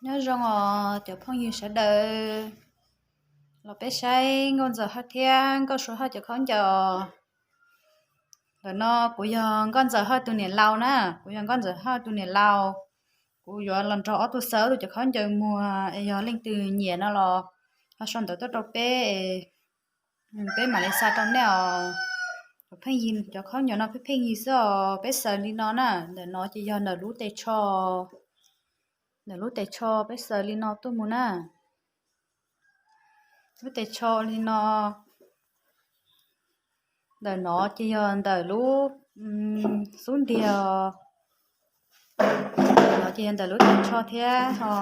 Nyob zoo os cov phooj ywg sawv daws, los peb saib Nkauj Ntxawm Hawj thiab Nkauj Suav Hawj cov khaub ncaws. Ntawm no kuv yog Nkauj Ntxawm Hawj tus niam laus na, kuv yog Nkauj Ntxawm Hawj tus niam laus. Kuv yuav los nrog ob tug xaws ob tug cov khaub ncaws muag es yog leej twg nyiam no los ho sau ntawv tuaj rau peb, peb mam li xa rau nej os. Cov pheej yig, cov khaub ncaws no pheej pheej yig xwb os, peb xaws li no na. Ntawm no ces yog ntawm lub tes tsho, ntawm lub tes tsho peb xaws li no tuaj mus na. Lub tes tsho li no. Ntawm no ces yog ntawm lub xub ntiag, no ces yog ntawm lub tes tsho thiab ho.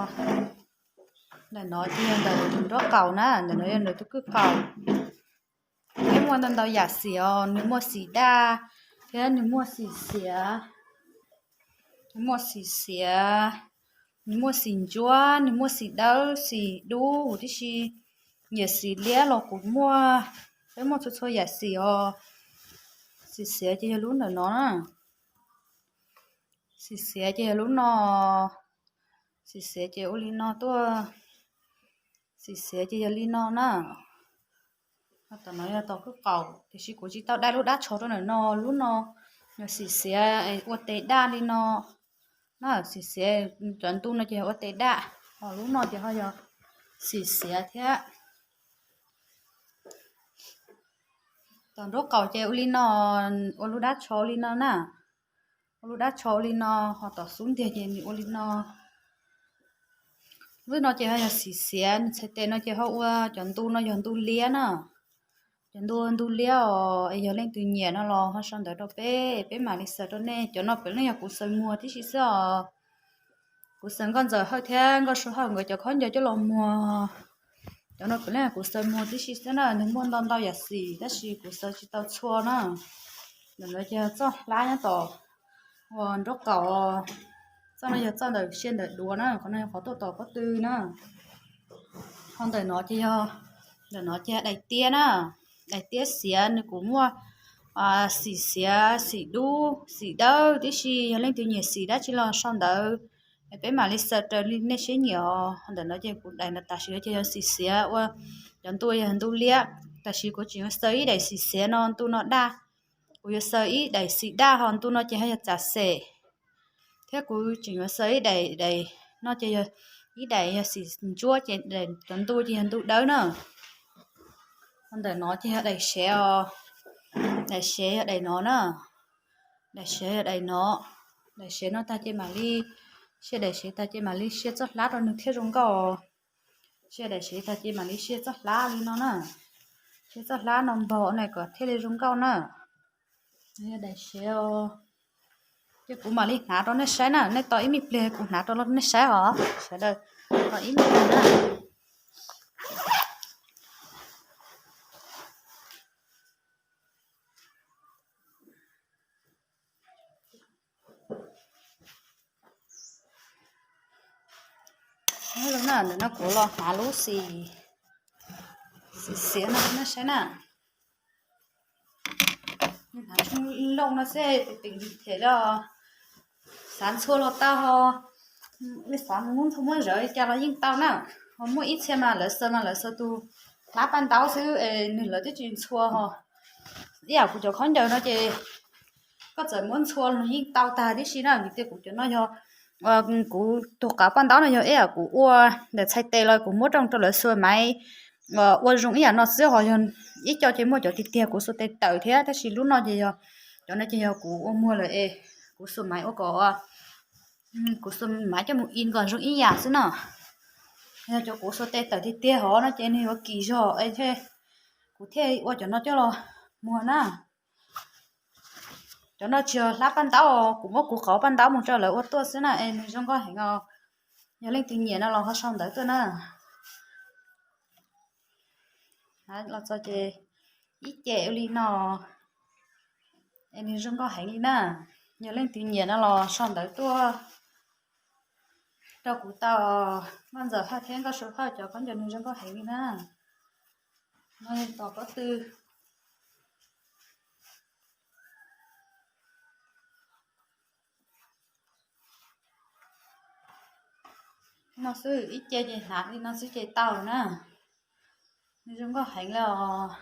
Ntawm no ces yog ntawm nraub qaum na, ntawm no yog ntawm tus kwj qaum. Peb muaj ntau ntau yam xim os, nws muaj xim daj thiab nws muaj xim xiav. Nws muaj xim xiav, nws muaj xim ntsuab, nws muaj xim dawb xim dub huv tib si. Yam xim liab los kuv muaj, peb muaj txhua txhua yam xim os. Xim xiav ces yog lub ntawm no na. Xim xiav ces yog lub no. Xim xiav ces ua li no tuaj. Xim xiav ces yog li no na. Tom no yog tom kwj qaum, tiam sis kuv tsis tau dai lub dab tsho rau ntawm no. Lub no yog xim xiav ua tes daj li no na. Xim xiav cov ntu no ces yog ua tes daj, ho lub no ces ho yog xim xiav thiab. Tom nraub qaum ces ua li no, ua lub dab tsho li no na. Ua lub dab tsho ua li no, ho tom xub ntiag ces nws ua li no. Lub no ces ho yog xim xiav, nws txhais tes no ces ho ua cov ntu no yog ntu liab na. Cov ntu, ntu liab os, es yog leej twg nyiam no los ho sau ntawv rau peb, peb mam li xaws rau nej. Cov no puav leej yog kuv xaws muag tib si xwb os. Kuv xaws Nkauj Ntxawm Hawj thiab Nkauj Suav Hawj nkawd cov khaub ncaws coj los muag. Cov no puav leej yog kuv xaws muag tib si xwb na, nws muaj ntau ntau yam xim tab sis kuv xaws tsis tau txhua na. Ntawm no ces yog txoj hlab nyob tom uas nraub qaum. Txoj no yog txoj ntawm sia ntawm duav na, qhov no yog qhov tuaj tom pob tw na. Ho ntawm no ces yog, ntawm no ces yog daim tiab na. Daim tiab xiav nws kuj muaj xim xiav, xim dub, xim dawb tib si, yog leej twg nyiam xim dab tsi los sau ntawv, peb mam li xaws raws li nej siab nyiam os. Ntawm no ces kuv daim no tam sim no ces yog xim xiav ua cov ntu yog ntu liab, tam sim kuv tseem yuav xaws ib daim xim xiav no ntu no daj. Kuv yuav xaws ib daim xim daj ho ntu no ces ho yog txam xem, thiab kuv tseem yuav xaws ib daim, daim no ces yog ib daim yog xim ntsuab ces cov ntu ces yog ntu dawb na. Ntawm no ces yog daim sev os. Daim sev yog daim no na. Daim sev yog daim no. Daim sev no tag ces mam li, sia daim sev tag ces mam li sia txoj hlab rau nws thiaj zoo nkauj. Sia daim sev tag ces mam li sia txoj hlab li no na. Sia txoj hlab no npog na kom thiaj li zoo nkauj na. Yog daim sev os. Ces kuv mam li hnav rau nej saib na, nej tos ib me pliag kuv hnav rau nej saib os sawv daws. Tos ib me pliag na. Ntawm no kuv los hnav lub xim, xim xiav no nej saib na. Hnav tsoo loo no xwb, pem them los xav ntxhua los tau ho, xav muab ntxhua muab zawv li cas los yeej tau na. Ho muaj ib txhia mas lawv xaws mas lawv xaws tus hlab paj ntaub xwb, nws lawv twb tsis ntxhua ho. Ib yam kuv cov khaub ncaws no ces koj txawm muab ntxhua los yeej tau tag tib si na, vim tias kuv cov no yog, kuv tus qab paj ntaub no yog ib yam kuv ua ntawm txhais tes los kuv muab rau rau lawv xuas maiv ua zoo ib yam no xwb ho. Yog ib co ces muaj cov tiag tiag kuv xuas tes tawm thiab, tab sis lub no ces yog, cov no ces yog kuv ua muag lawm es kuv xuas maiv ua kom, kuv xuas maiv coj mus in kom zoo ib yam xwb na. Yog cov kuv xuas tes tawm tiag tiag hov no ces nws yuav kim zog, kuv thiaj ua cov no coj los muag na. Cov no tsis yog hlab paj ntaub, kuv muab kuv qab paj ntaub mus rau lawv ua tuaj xwb na, es nws zoo nkauj heev os. Yog leej twg nyiam no los ho sau ntawv tuaj na. Los txog ces ib ce ua li no, es nws zoo nkauj heev li na. Yog leej twg nyiam no los sau ntawv tuaj rau kuv tau. Nkauj Ntxawm Hawj thiab Nkauj Suav Hawj cov khaub ncaws nws zoo nkauj heev li na. No tom pob tw. No xwb, ib ce ces hnav li no xwb ces tau lawm na. Nws zoo nkauj heev li os.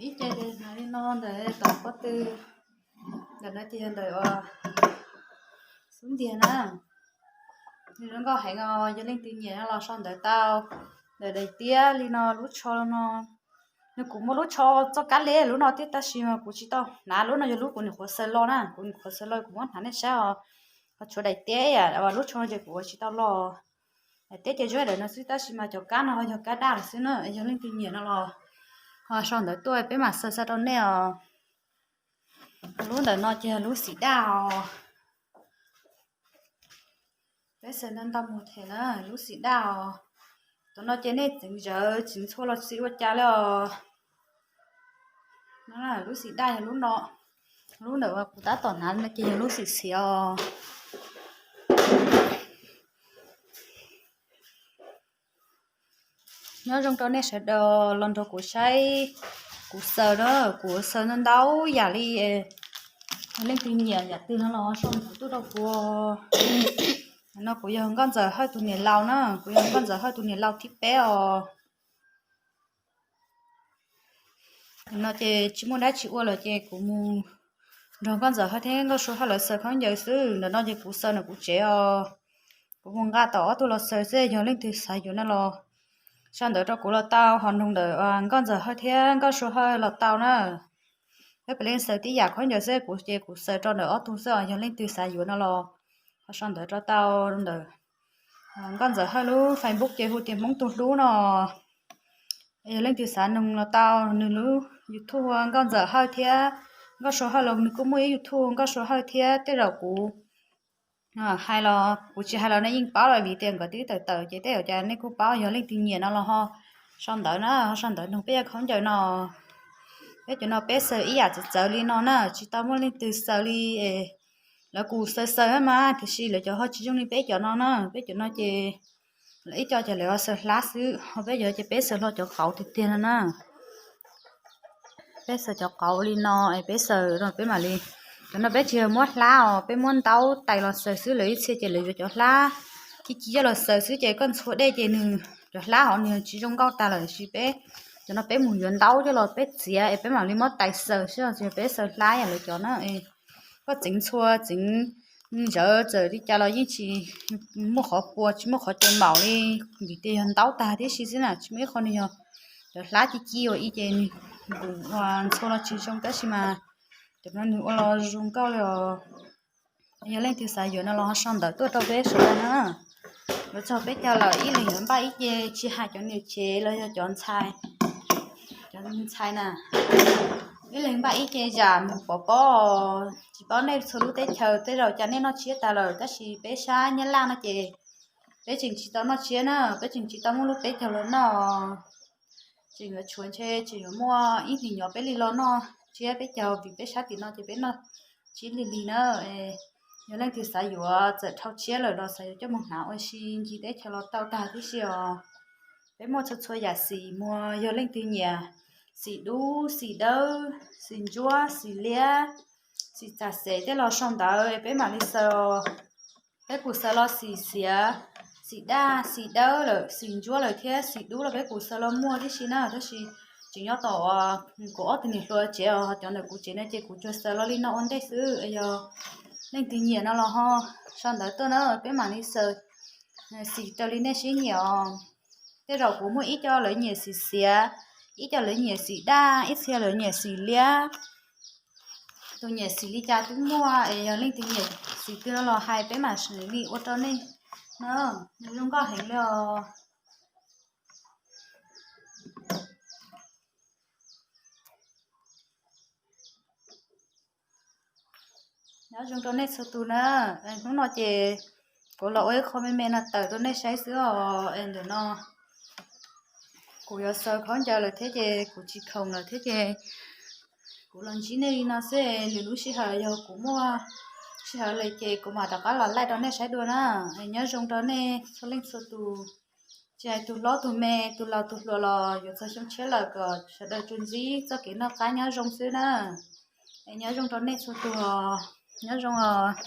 Ib ce ces hnav li no ntawm tom pob tw, ntawm no ces yog ntawm uas xub ntiag na. Nws zoo nkauj heev os, yog leej twg nyiam no los sau ntawv tau. Ntawm daim tiab li no, lub tsho no, nws kuv muaj lub tsho txoj kab leb lub no thiab tab sis mas kuv tsis tau hnav, lub no yog lub kuv nyuam qhuav xaws los na, kuv nyuam qhuav xaws los kuv muab hnav nej saib os. Ho tshuav daim tiab, lub tsho no ces kuv ua tsis tau los. Daim tiab ces zuab dawm no xwb tab sis mas cov kab no ho yog kab daj lawm xwb na, yog leej twg nyiam no los ho sau ntawv tuaj peb mam xaws xa rau nej os. Lub ntawm no ces yog lub xim daj os. Peb xaws ntau ntau mus them na, lub xim daj os. Cov no ces nej txeev zawv txeev txhua los tsis ua cas li os. Lub xim daj yog lub no, lub ntawm uas kuv tab tom hnav no ces yog lub xim xiav os. Nyob zoo rau nej sawv daws los nrog kuv saib kuv xaws na, kuv xaws ntau ntau yam li. Leej twg nyiam yam twg no los sau ntawv tuaj rau kuv. No kuv yog Nkauj Ntxawm Hawj tus niam laus na, kuv yog Nkauj Ntxawm Hawj tus niam laus thib peb os. No ces tsis muaj dab tsi ua lawm ces kuv mus nrog Nkauj Ntxawm Hawj thiab Nkauj Sua Hawj lawv xaws khaub ncaws xwb. Ntawm no ces kuv xaws ntawm kuv tsev os. Kuv mus nqa tau ob tug los xaws xwb, yog leej twg xav yuav no los sau ntawv rau kuv los tau, ho nug ntawm Nkauj Ntxawm Hawj thiab Nkauj Sua Hawj los tau na. Peb puav leej xaws tib yam khaub ncaws xwb, kuv ces kuv xaws rau ntawm ob tug xwb os, yog leej twg xav yuav no los ho sau ntawv rau tau ntawm Nkauj Ntxawm Hawj lub Facebook ces hu tias Hmoob Tus Hlub no. Yog leej twg xav nug los tau, nws lub YouTube Nkauj Ntxawm Hawj thiab Nkauj Sua Hawj los nws kuj muaj ib YouTube Nkauj Sua Hawj thiab. Tej zaum kuv hais los kuv tsis hais los nej yeej paub lawm vim tias nkawd twb tawm tawm ces tej zaum cas nej kuj paub. Yog leej twg nyiam no los ho sau ntawv na, ho sau ntawv nug peb yog khaub ncaws no. Peb cov no peb xaws ib yam txawv txawv li no na, tsis tau muaj leej twg xaws li. Lawv kuj xaws xaws mas tiam sis lawv cov ho tsis zoo li peb cov no na. Peb cov no ces lawv ib co ces lawv xaws hlab xwb, ho peb cov ces peb xaws hlo cov qauv tiag tiag no na. Peb xaws cov qauv li no es peb xaws no peb mam li, cov no peb tsis yog muab hlab os, peb muab ntaub tais los xaws xwb. Lawv ib txhia ces lawv yuav cov hlab ci ci coj los xaws xwb ces koj ntxhua dej ces nws cov hlab hov nws tsis zoo nkauj tag lawm. Tiam sis peb cov no peb mus yuav ntaub coj los peb txiav es peb mam li muab tais xaws xwb, tsis yog peb xaws hlab yam lawv cov na. Koj txeev ntxhua txeev ntawv txawm li cas los yeej tsis muaj qhov puas tsis muaj qhov coj npaum li, vim tias yog ntaub tag tib si xwb na, tsis muaj ib qho nws yog cov hlab ci ci ua ib ces nws ntxhua los tsis zoo tab sis mas cov no nws ua los zoo nkauj li os. Yog leej twg xav yuav no los ho sau ntawv tuaj rau peb sawv daws na. Yuav txog peb caug lawm ib leeg yuav npaj ib ce, tsis hais cov niam tsev los yog cov ntxhais, cov ntxhais na, ib leeg npaj ib ce zam mus pov pob. Tsis paub nej txhua lub teb chaws tej zaum cas nej noj tsiab tas lawm tab sis peb sab Nyab Laj no ces peb tseem tsis tau noj tsiab na, peb tseem tsis tau muaj lub peb caug los noj. Tseem yuav tshuav ntshe tseem yuav muaj ib hlis nyuam peb li los noj tsiab peb caug vim peb sab tim no ces peb noj tsiab lig lig na. Yog leej twg xav yuav txawm dhau tsiab lawm los xav yuav coj mus hnav ua si ncig teb chaws los tau tag tib si os. Peb muaj txhua txhua yam xim muag, yog leej twg nyiam xim dub, xim dawb, xim ntsuab, xim liab, xim txam xev tej los sau ntawv peb mam li xaws. Peb kuj xaws los xim xiav, xim daj, xim dawb lawm, xim ntsuab lawm thiab xim dub los peb kuj xaws los muaj tib si na, tab sis tseem nyob tom kuv ob tug niam hluas tsev os, cov ntawm kuv tsev no ces kuv tsuas xaws los li no ua ntej xwb. Yog leej twg nyiam no los ho sau ntawv tuaj na peb mam li xaws xim raws li nej siab nyiam os. Tej zaum kuv muaj ib co lawv nyiam xim xiav, ib co lawv nyiam xim daj, ib txhia lawv nyiam xim liab. Tus nyiam xim li cas twb muaj es yog leej twg nyiam xim twg no los hais peb mam li ua rau nej na. Nws zoo nkauj heev li os. Nyob zoo rau nej txhua tus na. Hnub no ces kuv los ua ib qho me me no tawm rau nej saib xwb os. Es ntawm no kuv yuav xaws khaub ncaws lawm thiab ces kuv tsis khoom lawm thiab ces kuv los ntsib nej li no xwb. Lwm lub sij hawm yog kuv muaj sij hawm lawm ces kuv mam rov qab los laij rau nej saib dua na. Nyob zoo rau nej txhua leej txhua tus, tsis hais tus hlob tus me, tus laus tus hluas los yuav txog xyoo tshiab lawm kom sawv daws tsuas ntsib txoj kev noj qab nyob zoo xwb na. Nyob zoo rau nej txhua tus os, nyob zoo os.